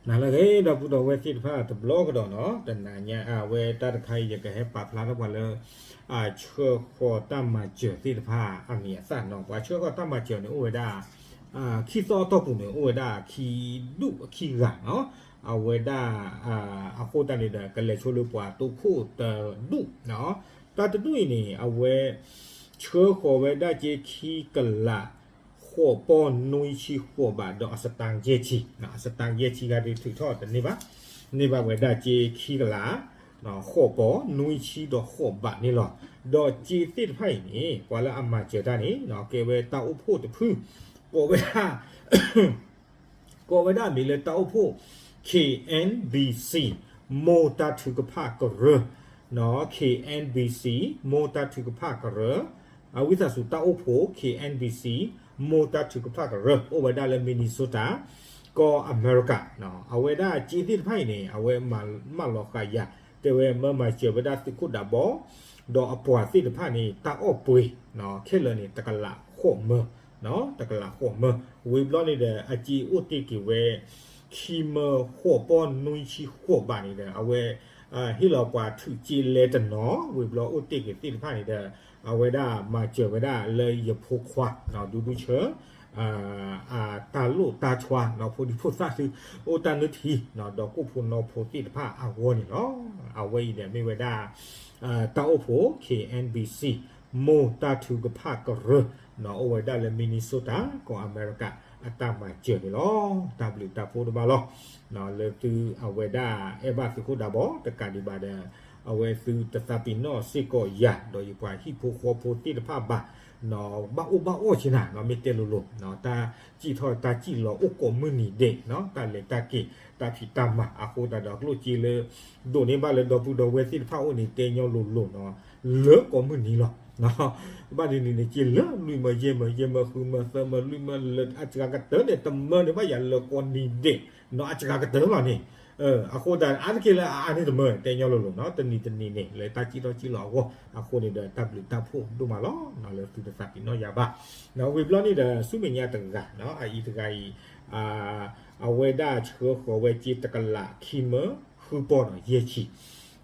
နၤလၢအဂ့ၤ ဒီပုၢ်ဒီဝဲၢ်သ့ၣ်တဖၣ်တဘျီကဒီးနီၤ, တနၤညါအဝဲတၢ်တခါအံၤ ယကဟဲပာ်ဖျါထီၣ်ပှၤလၢ ဆှၢဃီၤတၢ်မၤစၢၤသ့ၣ်တဖၣ်အမံၤအသၣ်နီၤ. ပှၤဆှၢဃီၤတၢ်မၤစၢၤန့ၣ်အိၣ်ဝဲဒၣ် ခံသီအတီၢ်ပူၤန့ၣ် အိၣ်ဝဲဒၣ်ခံဒူၣ်ခံဂၤနီၤ. အဝဲဒၣ် အဃိသတးန့ၣ်ဒီး ကလဲၤဆိလၢပှၤတိခိၣ်တဒူၣ်နီၤ. တၢ်တဒူၣ်အံၤန့ၣ် အဝဲ ဆှၢဃီၤဝဲဒၣ်က့ခံကလး ဃိးပီၢ်နွံဆံဃိးဘး ဒီးအစတါယဲၢ်ဆံ, အစတါယဲၢ်ဆံဂၤဒုးထုးထီၣ်တန့ၢ်ဘၣ်, န့ၢ်ဘၣ်ဝဲဒၣ်က့ခံကလး ဃိးပီၢ်နွံဆံဒီးဃိးဘးန့ၣ်လီၤ. ဒီးက့သ့ၣ်တဖၣ်အံၤန့ၣ် ပှၤလၢအမၤစၢၤတၢ်န့ၣ် ကဲဝဲတၢ်အိၣ်ဖှိၣ်တဖု ကိးဝဲဒၣ် ကိးဝဲဒၣ်အမံၤလၢတၢ်အိၣ်ဖှိၣ် K N B C မိၢ်တၢ်ထုကဖၣ်ကရၢ, K N B C မိၢ်တၢ်ထုကဖၣ်ကရၢ, အဝံသးစူၤတၢ်အိၣ်ဖှိၣ် K N B C မိၢ်တၢ်ထုကဖၣ်ကရၢ အိၣ်ဝဲဒၣ်လၢ Minnesota ကီၢ်အမဲရကၤ, အဝဲဒၣ်က့သ့ၣ်တဖၣ်အံၤန့ၣ် အဝဲမၤလီၤဃာ်ယၤ တဲဝဲမၢမၤစၢၤဝဲဒၣ်သုးခိၣ်ဒးဘီ ဒီးအပှၤသ့ၣ်တဖၣ်န့ၣ် တၢ်အီၣ်ပှ့ၤ ခဲလၢာ်န့ၣ် တကလးဃိးမၢ, တကလးဃိးမၢ, ဝံၤဘျီန့ၣ်ဒီး အက့အိၣ်တ့ၢ်က့ၤဝဲ ခံမၢဃိးပီၢ်နွံဆံဃိးဘးန့ၣ်ဒီး အဝဲ ဟ့ၣ်လီၤပှၤထုးက့လဲတနီၤ ဝံၤဘျီအိၣ်တ့ၢ်က့ၤသ့ၣ်တဖၣ်န့ၣ်ဒီး အဝဲဒၣ်မၤစၢၤဝဲဒၣ်လၢယဖိခွါ ဒူဒူဆၢ အတၢ်လိၣ်တၢ်ဆှါ ဖိဒံဖိသၣ်သု အိၣ်တၢ်နၢထံ ဒီးကိၣ်ဖိနီဖိသ့ၣ်တဖၣ်အဂီၢ်န့ၣ်လီၤ. အဝဲအံၤဒီးမ့ၢ်ဝဲဒၣ် တၢ်အိၣ်ဖှိၣ် K N B C မိၢ်တၢ်ထုကဖၣ်ကရၢ အိၣ်ဝဲဒၣ်လၢ Minnesota ကီၢ်အမဲရကၤ အတၢ်မၤစၢၤန့ၣ်လီၤ. တၢ်ဘျုးတၢ်ဖှိၣ်ဒိၣ်မးလီၤ. လၢသုအဝဲဒၣ်အဲၣ်ဘၣ်သုးခိၣ်ဒးဘီ တကးဒံးဘၣ်ဒီး အဝဲသုတသးပ့ၤနီၣ်စ့ၢ်ကီးယၤ ဒီးယပှၤဟံၣ်ဖိဃီဖိသ့ၣ်တဖၣ်ဘၣ် ဘၣ်အိၣ်ဘၣ်အီၣ်ဆ့နၤ မ့ၢ်တဲလိၤလိၤ တၢ်စံၣ်ထီၣ်တၢ်စံၣ်လီၤအိၣ်ကိးမုၢ်နံၤဒဲး တၢ်လဲၤတၢ်က့ၤ တၢ်ဖံးတၢ်မၤ အဃိသတးဒီး ကျိၣ်စ့လၢ ဒိးန့ၢ်ဘၣ်လၢဒီပုၢ်ဒီဝဲၢ်သ့ၣ်တဖၣ်အိၣ်န့ၣ် တဲညီလိၤလိၤနီၤ လၢကိးမုၢ်နံၤလီၤ. ဘၣ်ဒ်န့ၣ်န့ၣ် စ့လၢလွံၢ်မၢယဲၢ်မၢ ယဲၢ်မၢဃုမၢသၢမၢလွံၢ်မၢလၢအစှၤကတၢၢ်န့ၣ် တမၢန့ၣ်ဘၣ်ယၤလၢကိးနံၤဒဲးနီၤ အစှၤကတၢၢ်လီၤန့ၣ် အဃိသတး အါတက့ၢ်လၢအအါန့ၢ်တမၢ တဲညီလိၤလိၤနီၤ တနံၤတနံၤန့ၣ် လၢတၢ်စံၣ်ထီၣ်စံၣ်လီၤအဂီၢ် အဃိန့ၣ်ဒီး တၢ်ဘျုးတၢ်ဖှိၣ်ဒိၣ်မးလီၤ လၢသုတသးပ့ၤနီၣ်ယၤဘၣ်. ဝံၤဘျီန့ၣ်ဒီး ဆူမဲာ်ညါတဂၤနီၤ အအံၤတဂၤအံၤ အဝဲဒၣ်ဆှၢဃီၤဝဲက့တကလးခံမၢဃုပီၢ်ဒီးယဲၢ်ဆံ,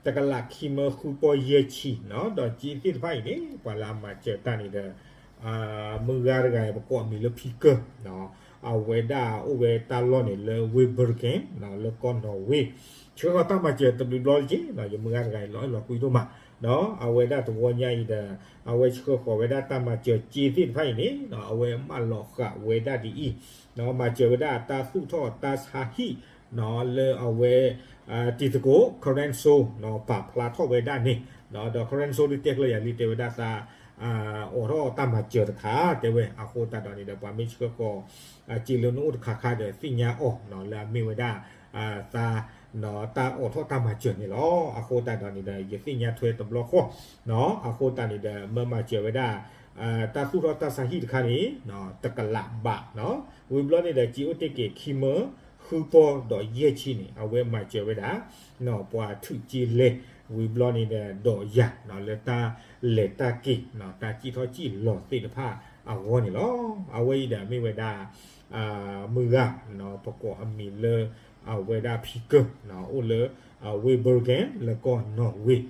တကလးခံမၢဃုပီၢ်ယဲၢ်ဆံနီၤ ဒီးက့သ့ၣ်တဖၣ်အံၤန့ၣ် ပှၤလၢအမၤစၢၤတၢ်န့ၣ်ဒီး မုၢ်ဂၤတဂၤအံၤ ပကိးအမံၤလၢ ဖံကၢၢ် အဝဲဒၣ်အိၣ်ဝဲတၢ်လီၢ်န့ၣ်လၢ ဝ့ၢ်ဘၢကၣ် လၢကီၢ်နီၣ်ဝ့ၣ် ဆှၢဃီၤတၢ်မၤစၢၤတဘျုးဘျီတက့ၢ် ယမုၢ်ဂၤတဂၤအံၤ လီၤအဲၣ်လီၤကွံဒိၣ်မး အဝဲဒၣ်တဝီညါအံၤဒီး အဝဲဆှၢဃီၤဝဲဒၣ်တၢ်မၤစၢၤက့သ့ၣ်တဖၣ်အံၤန့ၣ် အဝဲမၢလီၤဃာ်ဝဲဒၣ်ဒ်အံၤ မၤစၢၤဝဲဒၣ်တၢ်သူၣ်ထီၣ်တၢ်ဆါဟံၣ် လၢအဝဲ တံၤသကိး Karen So ပာ်ဖျါထီၣ်ဝဲဒၣ်န့ၣ် ဒီး Karen So ဒုးတဲကျၢၤယၤလံ တဲဝဲဒၣ်သး အိးထီၣ်တၢ်မၤစၢၤတခါ တဲဝဲ အဃိသတးဒီးန့ၣ်ဒီး ပှၤမ့ၢ်ဆှၢဃီၤ စ့လၢနအိၣ်တခါခါဒီး သ့ၣ်ညါအီၤ လၢအမ့ၢ်ဝဲဒၣ် သး တၢ်အိးထီၣ်တၢ်မၤစၢၤန့ၣ်လီၤ. အဃိသတးဒီးန့ၣ်ဒီး ယသ့ၣ်ညါထွဲတဘျီဃီ အဃိသတးန့ၣ်ဒီး မၢမၤစၢၤဝဲဒၣ် တၢ်သူၣ်ထီၣ်တၢ်ဆါဟံၣ်တခါန့ၣ် တကလးဘး ဝံၤဘျီန့ၣ်ဒီး က့အိၣ်တ့ၢ်က့ၤခံမၢဃုပီၢ်ဒီးယဲၢ်ဆံန့ၣ် အဝဲမၤစၢၤဝဲဒၣ် ပှၤထုးက့လဲ ဝံၤဘျီန့ၣ်ဒီး ဒီးယၤ လၢတၢ်လဲၤတၢ်က့ၤ တၢ်စံၣ်ထီၣ်စံၣ်လီၤသ့ၣ်တဖၣ်အဂီၢ်န့ၣ်လီၤ. အဝဲအံၤဒီးမ့ၢ်ဝဲဒၣ် မုၢ်ဂၤ ပကိးအမံၤလၢ အဝဲဒၣ်ဖံကၢၢ် အိၣ်လၢ ဝ့ၢ်ဘၢကၣ် လၢကီၢ်နီၣ်ဝ့ၣ်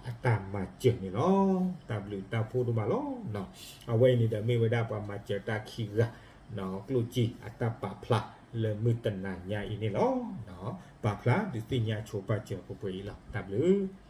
အတၢ်မၤစၢၤန့ၣ်လီၤ. တၢ်ဘျုးတၢ်ဖှိၣ်ဒိၣ်မးလီၤ. အဝဲအံၤန့ၣ်ဒီးမ့ၢ်ဝဲဒၣ်ပှၤမၤစၢၤတၢ်ခံဂၤ ကျိၣ်စ့အတၢ်ပာ်ဖျါလၢမုၢ်တနၤညါအံၤန့ၣ်လီၤ. ပာ်ဖျါဒုးသ့ၣ်ညါဆိပာ်စၢၤပှဲၤပှဲၤအံၤလီၤ. တၢ်ဘျုး